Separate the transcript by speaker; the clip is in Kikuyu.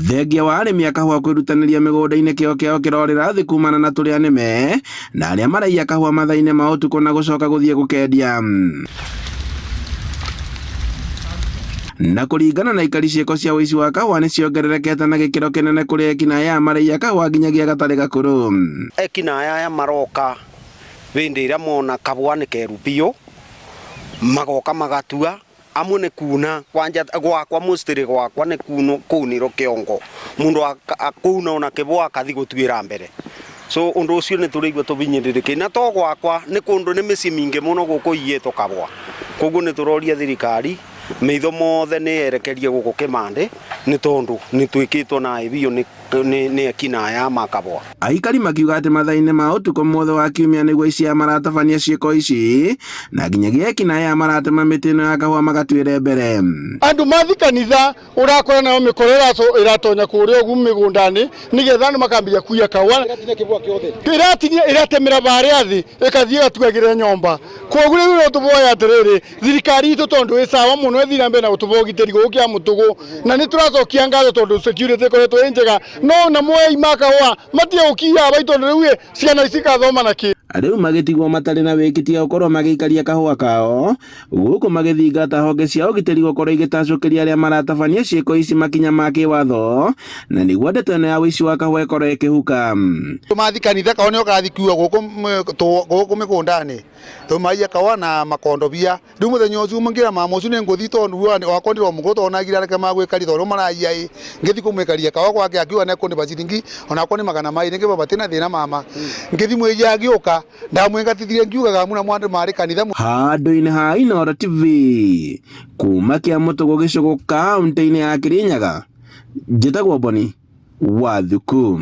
Speaker 1: Thengia wa arĩmi a kahũa kwĩrutanĩria mĩgũnda-inĩ kĩo kĩao kĩrorĩra thĩ kumana na tũrĩa nĩme na arĩa maraiya kahũa mathaa-inĩ ma ũtukũ na gũcoka gũthiĩ gũkendia. Na kũringana na aikari ciĩko cia ũici wa kahũa nĩ ciongererekete na gĩkĩro kĩnene kũrĩ ekinaĩ aya maraiya kahũa nginyagia gatarĩ gakũrũ.
Speaker 2: Ekinaĩ aya maroka hĩndĩ ĩrĩa mona kahũa nĩ keru biũ, magoka magatua amwe nĩ kuna kwanja gwakwa mostly gwakwa nĩ kunwo kunirwo kĩongo mũndũ akuna ona kĩbũa akathi gũtuĩra mbere so ũndũ ũcio nĩ tũraigua tũbinyĩrĩrĩkĩte na to gwakwa nĩ kũndũ nĩ mĩciĩ mingĩ mũno gũkũ iyĩtwo kabwa koguo nĩ tũroria thirikari maitho mothe nĩ yerekerie gũkũ Kĩmandĩ nĩ tondũ nĩ twĩkĩtwo na biũ nĩ nĩ ekinaĩ aya ma kabwa.
Speaker 1: Aikari makiuga atĩ mathaa-inĩ ma ũtukũ mũthĩ wa kiumia nĩguo aici aya maratabania ciĩko ici na nginyagia ekinaĩ aya maratema mĩtĩ ĩno ya kahũa magatuĩre mbere.
Speaker 3: Andũ mathi kanitha ũrakora nayo mĩkora ĩratonya kũrĩa ũguo mĩgũnda-inĩ nĩgetha andũ makambia kuiya kahũa ĩratinia ĩratemera barĩa thĩ ĩkathiĩ ĩgatuagĩra nyomba koguo rĩu no tũboya atĩrĩrĩ thirikari itũ tondũ ĩ sawa mũno ĩthiĩ na mbere na gũtũba ũgitĩri gũkũ kĩa mũtũgũ na nĩ tũracokia ngatho tondũ security ĩkoretwo ĩ njega no na moei ma kahũa matige gũkiya bai tondũ rĩu ĩ ciana ici ikathoma na kĩ.
Speaker 1: Rĩu magĩtigwo matarĩ na wĩki tiga gũkorwo magĩikaria kahũa kao gũkũ magĩthingata honge cia ũgitĩri gũkorwo igĩtacũkĩria arĩa maratabania ciĩko ici makinya ma kĩwatho na nĩguo ndeto ĩno ya ũici wa kahũa ĩkorwo ĩkĩhuka.
Speaker 4: Mathi kanitha kao nĩo karathi kuua gũkũ mĩgũnda-inĩ tũmaiya kahũa na makondobia rĩu mũthenya ũcio ngĩra mama ũcio nĩ ngũthiĩ tondũ wakwa ndĩro mũkũrũ tondũ nagire areke magwĩkaria tondũ maraiya ĩ ngĩthiĩ kũmwĩkaria kahũa gwake akiuga nĩ ekũndĩba ciringi onakwa nĩ 200 ngĩba batina thĩna mama ngĩthiĩ mwĩia agĩũka ndamwĩngatithirie ngiugaga amuna mwandũ marĩ kanitha.
Speaker 1: Handũ-inĩ ha Inooro TV kuma Kĩamũtũgũ gĩcũgũ kaũntĩ-inĩ ya Kĩrĩnyaga, njĩtagwo Boni Wathuku.